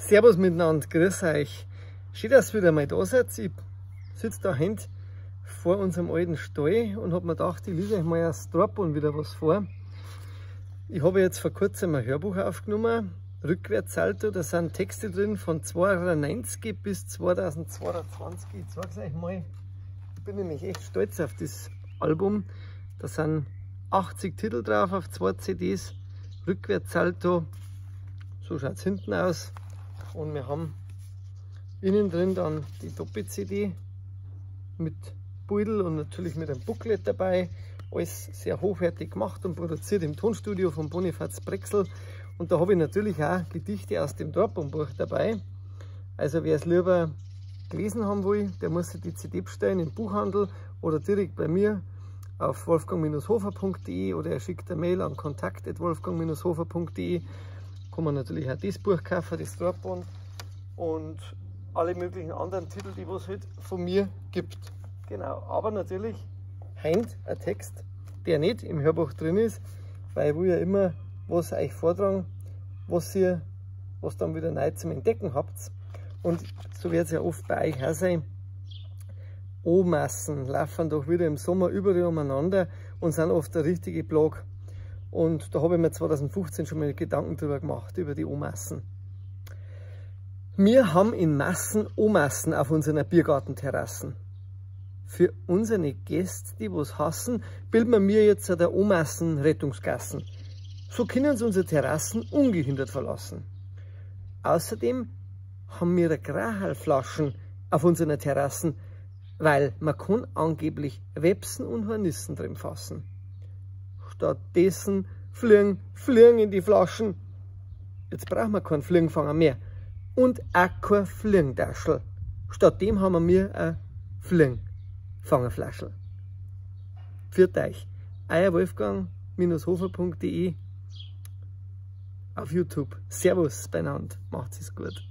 Servus miteinander, grüß euch. Schön, dass ihr wieder mal da seid. Ich sitze da hinten vor unserem alten Stall und hab mir gedacht, ich lese euch mal aus Drahtband wieder was vor. Ich habe jetzt vor kurzem ein Hörbuch aufgenommen, Rückwärtssalto, da sind Texte drin von 92 bis 2022. Ich zeig's euch mal. Ich bin nämlich echt stolz auf das Album. Da sind 80 Titel drauf auf 2 CDs. Rückwärtssalto, so schaut's hinten aus. Und wir haben innen drin dann die Doppel-CD mit Beutel und natürlich mit einem Booklet dabei. Alles sehr hochwertig gemacht und produziert im Tonstudio von Bonifaz Brexel. Und da habe ich natürlich auch Gedichte aus dem Drahtbahnbuch dabei. Also wer es lieber gelesen haben will, der muss sich die CD bestellen im Buchhandel oder direkt bei mir auf wolfgang-hofer.de oder er schickt eine Mail an kontakt@wolfgang-hofer.de. Kann man natürlich auch das Buch kaufen, das Drahtband und alle möglichen anderen Titel, die es halt von mir gibt. Genau, aber natürlich heint ein Text, der nicht im Hörbuch drin ist, weil ich will ja immer was euch vortragen, was ihr was dann wieder neu zum Entdecken habt. Und so wird es ja oft bei euch auch sein. O-Massen laufen doch wieder im Sommer überall umeinander und sind oft der richtige Plag. Und da habe ich mir 2015 schon mal Gedanken drüber gemacht, über die O-Massen. Wir haben in Massen O-Massen auf unseren Biergartenterrassen. Für unsere Gäste, die was hassen, bilden wir jetzt der O-Massen-Rettungsgassen. So können sie unsere Terrassen ungehindert verlassen. Außerdem haben wir Grahalflaschen auf unseren Terrassen, weil man kann angeblich Websen und Hornissen drin fassen. Stattdessen fliegen in die Flaschen. Jetzt brauchen wir keinen Fliegenfanger mehr und auch kein Fliegendaschel. Stattdem haben wir ein Fliegenfangerflaschel. Pfiat euch. Euer wolfgang-hofer.de auf YouTube. Servus beieinander. Macht's es gut.